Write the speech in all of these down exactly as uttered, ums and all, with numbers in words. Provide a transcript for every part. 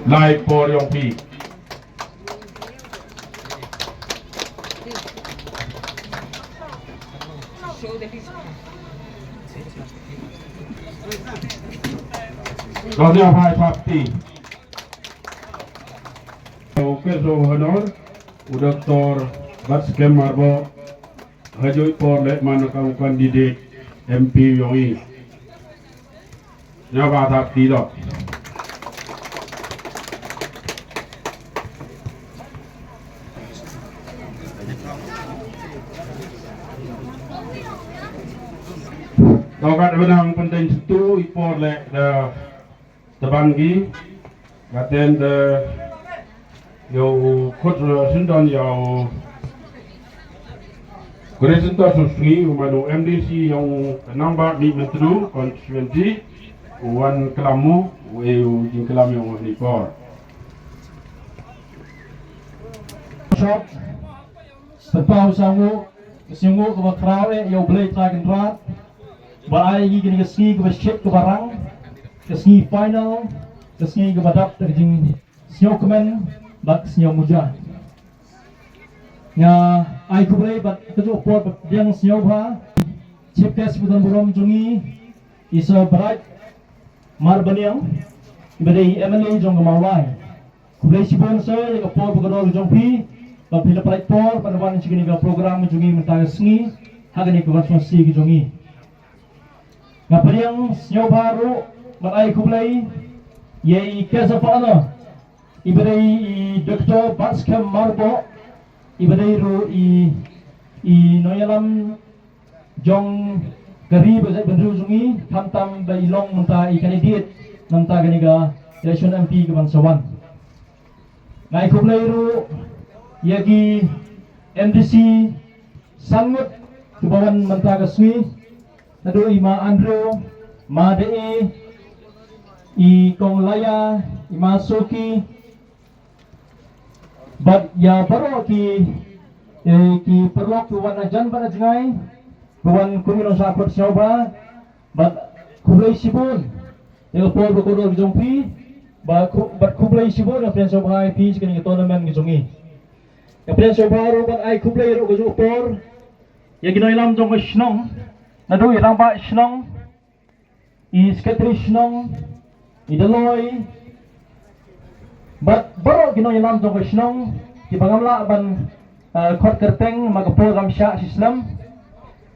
Lai por yong pi. Dong ya pai pap ti. Oke, so honor, u doktor Batskhem Myrboh, ha juh i por leh man ka u candidate M P yong i. Ïa ba ta ti dok. Dok kat benang penting situ i por leh da tebang gi. Katen de yow khut, eh, sindon yow Grace Santosngi, u mano M D C yong Nangbah Mihmyntdu constituency, u wan klam u, u e u jingklam yong u ni por. Shop, pynpaw sha u, ka sngi u kaba khraw eh, ïa U Blei Trai Kynrad, ba ai ngi kane ka sngi kaba shit kaba rang, ka sngi final, ka sngi kaba dap da ka jing sngewkmen bad sngewmuja. Nga ai khublei bad ka juh por bad pdiang sngewbha Chief Guest ba don burom jong ngi, i Sir Bright Marbaniang, iba dei i M L A jong ka Mawlai. Khublei shibun Sir ïa ka por bad ka dor jong phi, ba phi la pynlait por ban wan sha kane ka program jong ngi mynta ka sngi ha kane ka constituency ka jong ngi. Nga pdiang sngewbha ruh bad ai khublei ïa i Guest of Honour, iba dei i Doktor Batskhem Myrboh, iba dei ruh i, i nongïalam jong ka ri bad jaitbynriew jong ngi, khamtam ba i long mynta i candidate na bynta kane ka election M P kaban sa wan. Nga ai khublei ruh ïa ki M D C san ngut kiba wan mynta ka sngi, naduh i Ma Andrew, Ma Dei, i Kong Laya, i Ma Soki, bad ïa baroh ki, eh, ki paralok ki wan na jan bad na jngai, ki wan kum ki nongshah khot sngewbha, bad khublei shibun ïa ka por bad ka dor jong phi, bad khu-, bad khublei shibun ïa ka pdiang sngewbha ïa phi sha kane ka tournament ka jong ngi. Ïa ka pdiang sngewbha ruh bad ai khublei ruh ka juh por ïa ki nongïalam jong ka shnong, naduh i Rangbah Shnong, i Secretary Shnong, i Daloi, bad baroh ki nongïalam jong ka shnong, kiba ngam lah ban, eh, khot kyrteng, namar ka por kam shah shisyndon.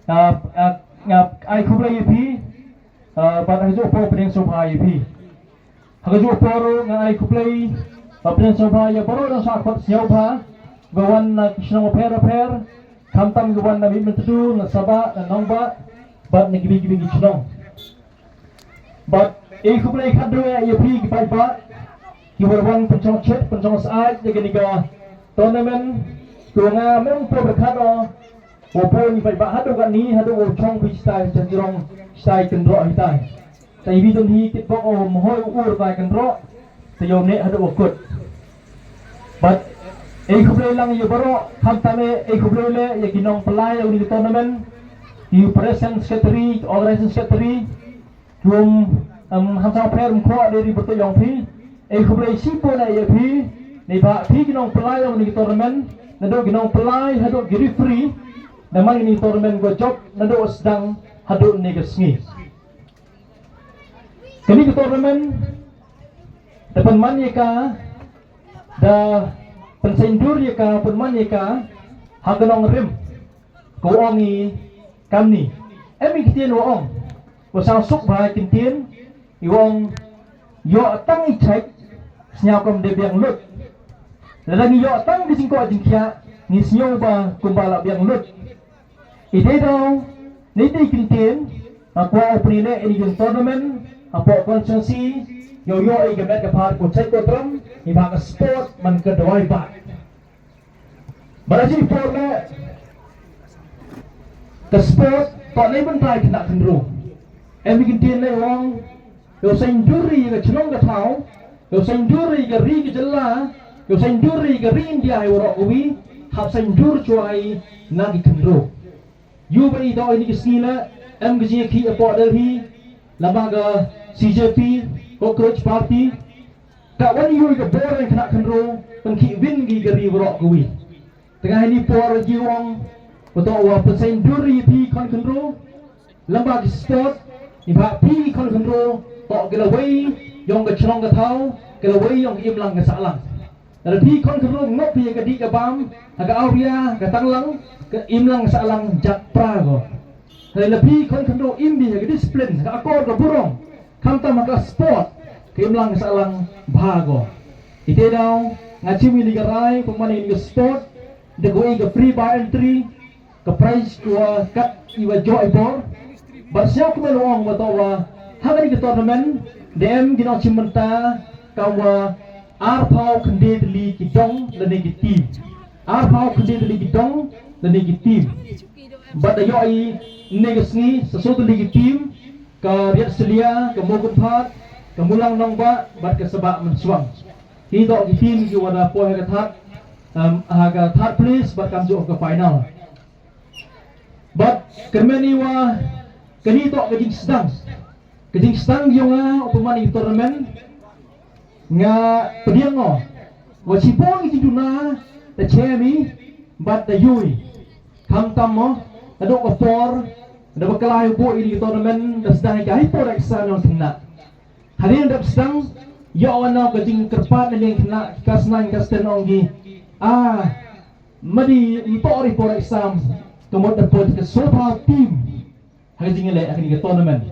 Eh, eh, eh, ai khublei ïa phi, eh, bad ha ka juh por pdiang sngewbha ïa phi. Ha ka juh por nga ai khublei bad pdiang sngewbha ïa baroh nongshah khot sngewbha, ba wan na ki shnong bapher bapher, khamtam ki wan na Mihmyntdu, na Sabah, na Nangbah, bad na kiwei kiwei ki shnong. Bad ai khublei khatduh ïa phi ki paidbah, kiba wan pynshong shet pynshong syaid ïa kane ka tournament, kiba nga mem por khat o, u pun ki paidbah haduh katne, haduh u shong phi shatai sha jrong, shatai kynroh hitai. Te i wi don hi kitbok o, mo hoi u ur tai kynroh, te ïoh ne haduh u kut. Bad ai khublei lang ïa baroh, khamtam eh ai khublei leh ïa ki nongpynlai ïa kane ka tournament, ki president secretary, organizing secretary, kum, em, ham sa pher em khoh dei ri byrtuh ïong phi, ai khublei shibun ïa phi, neibhah phi ki nongpynlai ïa kane ka tournament, naduh ki nongpynlai haduh ki referee, namar kane ka tournament ka jop naduh sdang haduh ne ka sngi. Kane ka tournament, te pynman ïa ka, da pynsyndur ïa ka, pynman ïa ka, ha ka nongrim, ka ong i kamni. Em i ktien wa ong, wa sang suk bha i ktien, i wa ong, ïoh tang i chait, sñiaw kam dei biang lut. Lada ngi ïoh tang ki jingkoh jingkhiah, ngi sñiaw ba kumba la biang lut. I dei daw, ni dei ki ktien, ha kwah u pynleh ïa kane ka tournament, hapoh constituency, ïoh ïoh ïa ka met ka phad ko chait ko tram, neibhah ka sport man ka dawai bah. Bad ha shi por leh, ka sport, toh neibynta ki khynnah khynroo. Em i ktien leh ong, ïoh saiñdur ïa ka chnong ka thaw, ïoh saiñdur ïa ka ri ka jylla, ïoh saiñdur ïa ka ri India ïa waroh kawi, hap saiñdur chwa ïa na ki khynroo. Ïoh ba i dei ïa kine ki sngi leh, em ka jingïakhih hapoh Delhi, lama ka C J P, Cockroach Party, Ka wan ïoh ka bor ïa khynnah khynroo, kan khih win ki ka ri baroh kawei. Tang ha kane por jingong, ba toh wa pynsaindur ïa phi khon khynroo, lamba ki sport, ïa phi khon khynroo, toh ka lawei, ïong ka chnong ka thaw, ka lawei ïong ka imlang ka sahlang. Lada phi khon khynroo ngop phi ïa ka dih ka bam, ha ka awria, ka tanglang, ka imlang sahlang jak pra ko. Lada phi khon khynroo im phi ha ka discipline, ha ka akor ka burom, khamtam ha ka sport, ka imlang sahlang bha ko. Ite daw, nga chim ïa ka rai, pynban ïa ka sport, da kawei ka free bar entry, ka prize ka wa kat i wa joh i bor. Bad sha kumno ong ba toh wa ha kane ka tournament da em ki nongshim bynta kam wa arphew khyndai tylli ki dong lane ki team. Arphew khyndai tylli ki dong lane ki team. Bad da ïoh i ne ka sngi sa so tylli ki team, ka Riat Sylia, ka Mawkynphaad, ka Mulang Nongbah bad ka Sabah Mynshuang. Ki toh ki team ki wa da poi ha ka third, um, ha ka third place bad kam jooh ka final. Bad kyrmen i wa kani toh ka jingsdang. Ka jingsdang jong nga u pynman i tournament. Nga pdiang o wa shibun ki jingduna da chem i bad da ïoh i. Khamtam mo, ka dok ka por da ba ka lai u buh i tournament da sdang i ka hi por exam ïong khynnah. Hadien dep sdang ïoh wan ka jingkyrpad na liang khynnah, ka snaiñ ka sten ong ki, ah, madi i por i por exam, ka mut da poi ka sofa team ha ka jingleh ha kane ka tournament.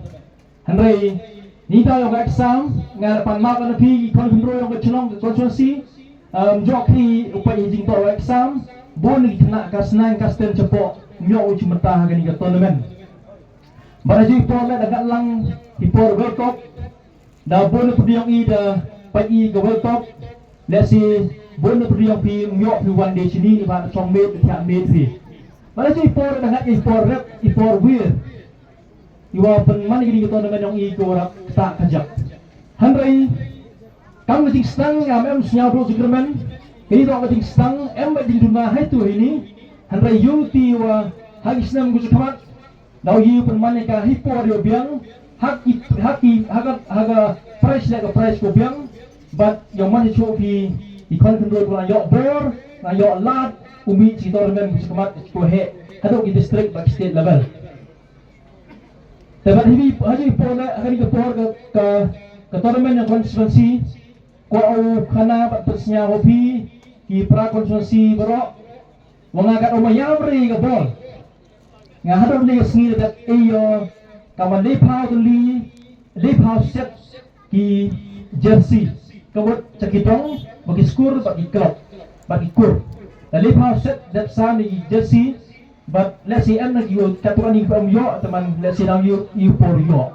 Hynrei ni da ïoh ka exam, nga da pan map na phi ki khon khynroo ïong ka chnong ka constituency, um, jok hi u peit i jingtoh exam, bun ki khynnah ka snaiñ ka sten chapoh, ïoh u jingmyntoi ha kane ka tournament. Bad ha ju i por leh da gat lang i por World Cup, da bun na pdiang i da peit i ka World Cup, lehse bun na pdiang phi ïoh phi wan de chini i ba da chong met, da thiah met phi. Bad ha ju i por da gat i por rep, i por wir. I wa pynman i kini ka tournament ïong i ka wa rap kata ka jak. Hynrei kam ka jingsdang ngam em sñiaw duh jingkyrmen. Kini toh ka jingsdang em ba jingduna hai tu hai ni. Hynrei ïoh ti wa ha ki snem ku jingkhmat. Daw ïoh pynman i ka hi por ïoh biang. Ha ki, ha ki, ha ka, ha ka prize le ka prize ko biang. Bad ïoh man i chuh phi i khon khynroo ko na ïoh bor, na ïoh lad, u mih chi tournament ku jingkhmat ko heh. Haduh ki district bad ki state level. Te bad hi ha ju i por le ha kani ka por ka, ka, ka tournament ïong constituency, ko u khana bad pynsñiaw ha phi ki para constituency baroh, wa nga kat u ma ïam re ka bol. Nga haduh ne ka sngi da ei ïoh ka ma lephaw tylli, lephaw set ki jersey. Ka mut cha ki dong, ba ki skur, ba ki club, ba ki kur. Da lephaw set dep sam ki jersey, Bad lehse em na ki ïoh, katto katne ki ym ïoh, te man lehse dang ïoh, ïoh por ïoh.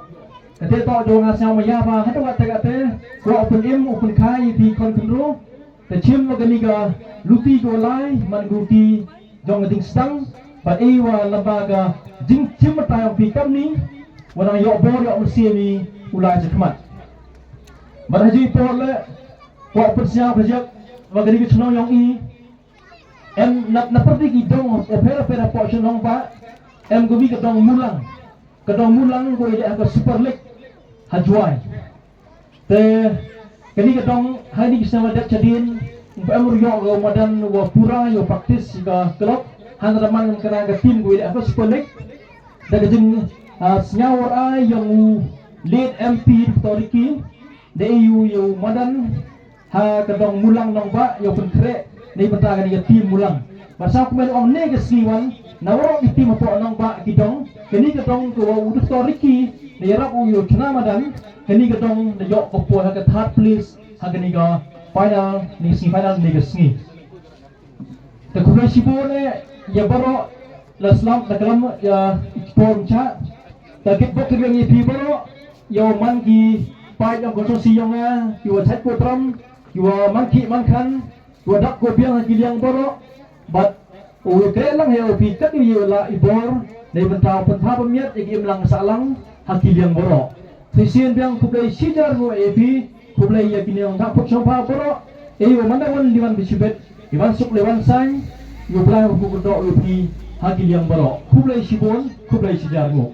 Kate toh jong nga sñiaw ma ïa ba, hato kate kate, kwah u pynim, u pynkha ïa phi khon khynroo. Te chim wa kani ka luti ko lai, man ka luti jong ka jingsdang. Bad i wa lamba ka jingchim mynta ïong phi kamni, wa nang ïoh bor ïoh mynsiem i u lai chakhmat. Bad ha ju i por le, kwah u pynsñiaw ka jek, wa kani ka chnong ïong i, Em na, na pyrdi ki dong, e pher pher hapoh Shillong ba, em ko wi ka dong Mulang. Ka dong Mulang ko ïa ka Super League ha Jowai. Te kani ka dong ha ni ki snem dep chadien, em ruh ïoh ka madan wa pura ïa practice ka club, hynrei man ka na ka team ko ïa ka Super League. Da ka jing, ah, sñiaw wa ai ïong u late M P Doctor Ricky, da ïa u ïa u madan ha ka dong Mulang Nongbah, ïa u pynkhreh, na i bynta kani ka team Mulang. Bad sa kumne ong ne ka sngi wan, na waroh ki team hapoh Nongbah ki dong, kani ka dong ka wa u Doctor Ricky, na ïarap u ïa u chna madan, kani ka dong na ïoh ka poi ha ka third place, ha kani ka final, ni sngi final, ni ka sngi. Te khublei shibun eh, ïa baroh, la slap, la klam, ïa i por mynta. Te kit bok kit ïa phi baroh, ïa u man ki paid ïong constituency ïong nga, ïa u Chait Putram, ïa u man ki man khan, ïa u dak ko biang ha ki liang baroh, bad u kreh lang ïa u phi kat ïa u la i bor, na i bynta u pynthap pynmiat ïa ki imlang sahlang, ha ki liang baroh. Shisien biang khublei shihajar nguh ïa phi, khublei ïa ki nongthaphut shongpha baroh, ïa u man da wan li wan bishibet, ïa wan suk li wan saiñ, ïa u Blai u kyrkhu kyrdoh ïa phi, ha ki liang baroh. Khublei shibun, khublei shihajar nguh.